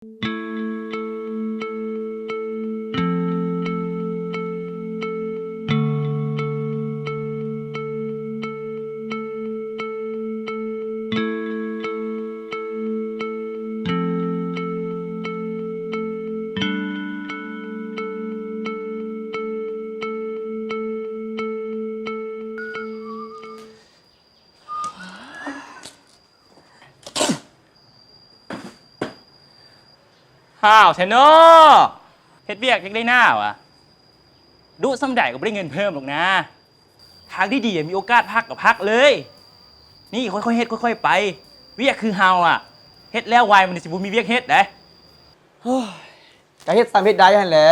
ຫ້າວແທ້ເນາະ ເຮັດວຽກຢາກໄດ້ໜ້າຫວາ ດຸສ່ຳໃດກໍບໍ່ໄດ້ເງິນເພີ່ມດອກນາ. ທາງທີ່ດີມີໂອກາດພັກກໍພັກເລີຍ. ນີ້ ຄ່ອຍໆເຮັດ ຄ່ອຍໆໄປ. ວຽກຄືເຮົາອະ ເຮັດແລ້ວໄວ ມັນຊິບໍ່ມີວຽກເຮັດໃດ໋. ໂອ້ຍ ກະເຮັດສ່ຳເຮັດໄດ້ຫັ້ນແຫຼະ.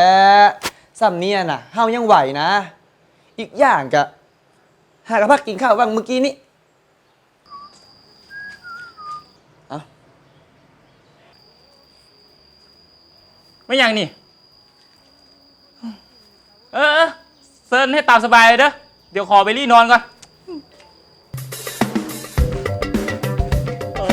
ສ່ຳນີ້ນະ ເຮົາຍັງໄຫວນະ. ອີກຢ່າງກະ ຫາກະພັກກິນເຂົ້າຫວ່າງມື້ກີ້ນີ້. ເອົ້າ ແມ່ນຫຍັງນີ້? ເອີໆ ເຊີນເຮັດຕາມສະບາຍເດີ. ດຽວຂໍໄປລີ້ນອນກ່ອນ. ເອີ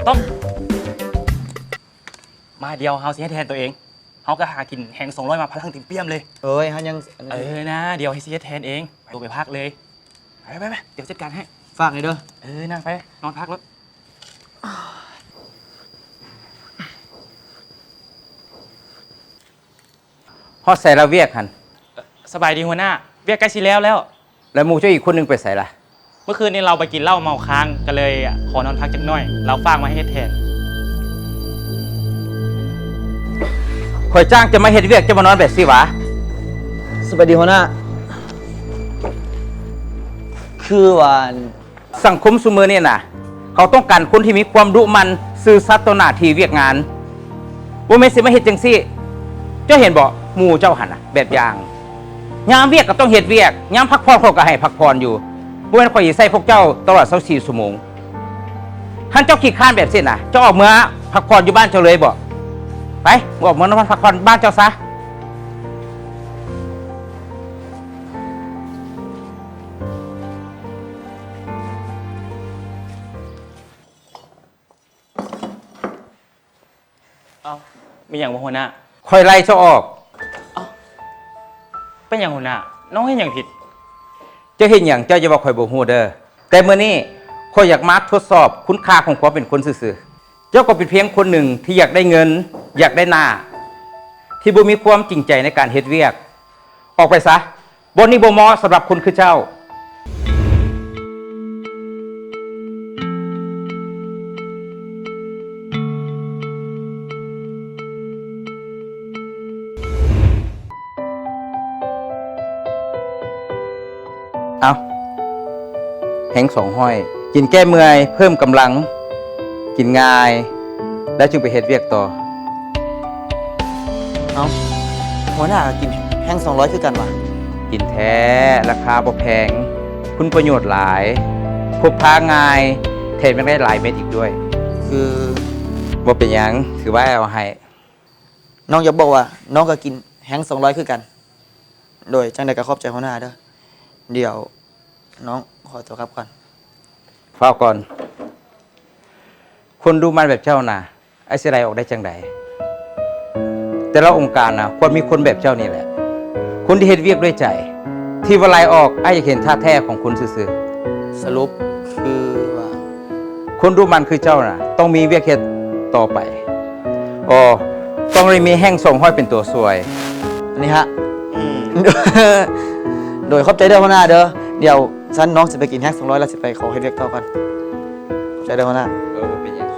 ຕ້ອງ ມາ ດຽວເຮົາຊິເຮັດແທນໂຕເອງ. ເຮົາກໍຫາກິນແຮງສອງຮ້ອຍມາພະລັງເຕັມປ່ຽມເລີຍ. ເອີຍ ເຮົາຍັງ ເອີນາ ດຽວເຮົາຊິເຮັດແທນເອງ. ໂຕໄປພັກເລີຍ. ໄປໆໆ ດຽວຈັດການໃຫ້. ຝາກແດ່ເດີ. ເອີນາ ໄປນອນພັກໂລດ. ຮອດໃສລະວຽກຫັ້ນ? ສະບາຍດີຫົວໜ້າ. ວຽກໃກ້ຊິແລ້ວແລ້ວ. ແລ້ວໝູ່ເຈົ້າອີກຄົນໜຶ່ງໄປໃສລະ? ເມື່ອຄືນນີ້ລາວໄປກິນເຫຼົ້າເມົາຄ້າງ ກໍເລີຍຂໍນອນພັກຈັກໜ້ອຍ. ລາວຝາກມາໃຫ້ເຮັດແທນ. ຂ້ອຍຈ້າງເຈົ້າມາເຮັດວຽກ ເຈົ້າມານອນແບບຊີ້ຫວາ? ສະບາຍດີຫົວໜ້າ. ຄືວ່າ ສັງຄົມຊຸມມື້ນີ້ນະ ເຂົາຕ້ອງການຄົນທີ່ມີຄວາມດຸໝັ່ນ ຊື່ສັດຕໍ່ໜ້າທີ່ວຽກງານ. ບໍ່ແມ່ນຊິມາເຮັດຈັ່ງຊີ້. ເຈົ້າເຫັນບໍ່ ໝູ່ເຈົ້າຫັ້ນນະ ແບບຢ່າງ. ຍາມວຽກກໍຕ້ອງເຮັດວຽກ, ຍາມພັກຜ່ອນເຂົາກໍໃຫ້ພັກຜ່ອນຢູ່. ບໍ່ແມ່ນຂ້ອຍຊິໃຊ້ພວກເຈົ້າຕະຫຼອດຊາວສີ່ຊົ່ວໂມງ. ຄັນເຈົ້າຂີ້ຄ້ານແບບຊີ້ນະ, ເຈົ້າອອກເມືອພັກຜ່ອນຢູ່ບ້ານເຈົ້າເລີຍເບາະ. ໄປ, ອອກເມືອນອນພັກຜ່ອນບ້ານເຈົ້າຊະ. ເອົ້າ, ມີຫຍັງບໍ່ຫົວໜ້າ? ຂ້ອຍໄລ່ເຈົ້າອອກ. ເອົ້າ, ເປັນຫຍັງຫົວໜ້າ? ນ້ອງເຮັດຫຍັງຜິດ? ເຈົ້າເຮັດຫຍັງ ເຈົ້າຢ່າວ່າຂ້ອຍບໍ່ຮູ້ເດີ. ແຕ່ມື້ນີ້ຂ້ອຍຢາກມາທົດສອບຄຸນຄ່າຂອງຄວາມເປັນຄົນຊື່ໆ. ເຈົ້າກໍເປັນພຽງຄົນໜຶ່ງທີ່ຢາກໄດ້ເງິນ, ຢາກໄດ້ໜ້າ, ທີ່ບໍ່ມີຄວາມຈິງໃຈໃນການເຮັດວຽກ. ອອກໄປຊະ. ບ່ອນນີ້ບໍ່ເໝາະສຳລັບຄົນຄືເຈົ້າ. ເອົາ, ແຮງສອງຮ້ອຍ ກິນແກ້ເມື່ອຍ, ເພີ່ມກຳລັງ, ກິນງ່າຍ ແລ້ວຈຶ່ງໄປເຮັດວຽກຕໍ່. ເອົ້າ, ຫົວໜ້າກໍກິນແຮງສອງຮ້ອຍຄືກັນຫວາ? ກິນແທ້, ລາຄາບໍ່ແພງ, ຄຸນປະໂຫຍດຫຼາຍ, ພົກພາງ່າຍ, ແຖມຍັງໄດ້ຫຼາຍເມັດອີກດ້ວຍ. ຄື? ບໍ່ເປັນຫຍັງ, ຖືວ່າອ້າຍເອົາໃຫ້. ນ້ອງຢາກບອກວ່າ ນ້ອງກໍກິນແຮງສອງຮ້ອຍຄືກັນ. ໂດຍ, ຈັ່ງໃດກໍຂອບໃຈຫົວໜ້າເດີ. ດຽວນ້ອງຂໍຕົວກັບກ່ອນ. ຟ້າວກ່ອນ. ຄົນດຸໝັ່ນແບບເຈົ້ານະ, ອ້າຍຊິໄລ່ອອກໄດ້ຈັ່ງໃດ? ແຕ່ລະອົງການນະ ຄວນມີຄົນແບບເຈົ້ານີ້ແຫຼະ, ຄົນທີ່ເຮັດວຽກດ້ວຍໃຈ. ທີ່ວ່າໄລ່ອອກ, ອ້າຍຢາກເຫັນທ່າແທ້ຂອງຄົນຊື່ໆ. ສະຫຼຸບຄືວ່າ ຄົນດຸໝັ່ນຄືເຈົ້ານະ ຕ້ອງມີວຽກເຮັດຕໍ່ໄປ. ອໍ, ຕ້ອງໄດ້ມີແຮງສອງຮ້ອຍເປັນຕົວຊ່ວຍ. ອັນນີ້ຮະ? ອືມ. ໂດຍ, ຂອບໃຈເດີຫົວໜ້າເດີ. ດຽວຊັ້ນນ້ອງຊິໄປກິນແຮງສອງຮ້ອຍ ແລ້ວຊິໄປຂໍເຮັດວຽກຕໍ່ກ່ອນ. ຂອບໃຈເດີຫົວໜ້າ. ເອີ, ບໍ່ເປັນຫຍັງ.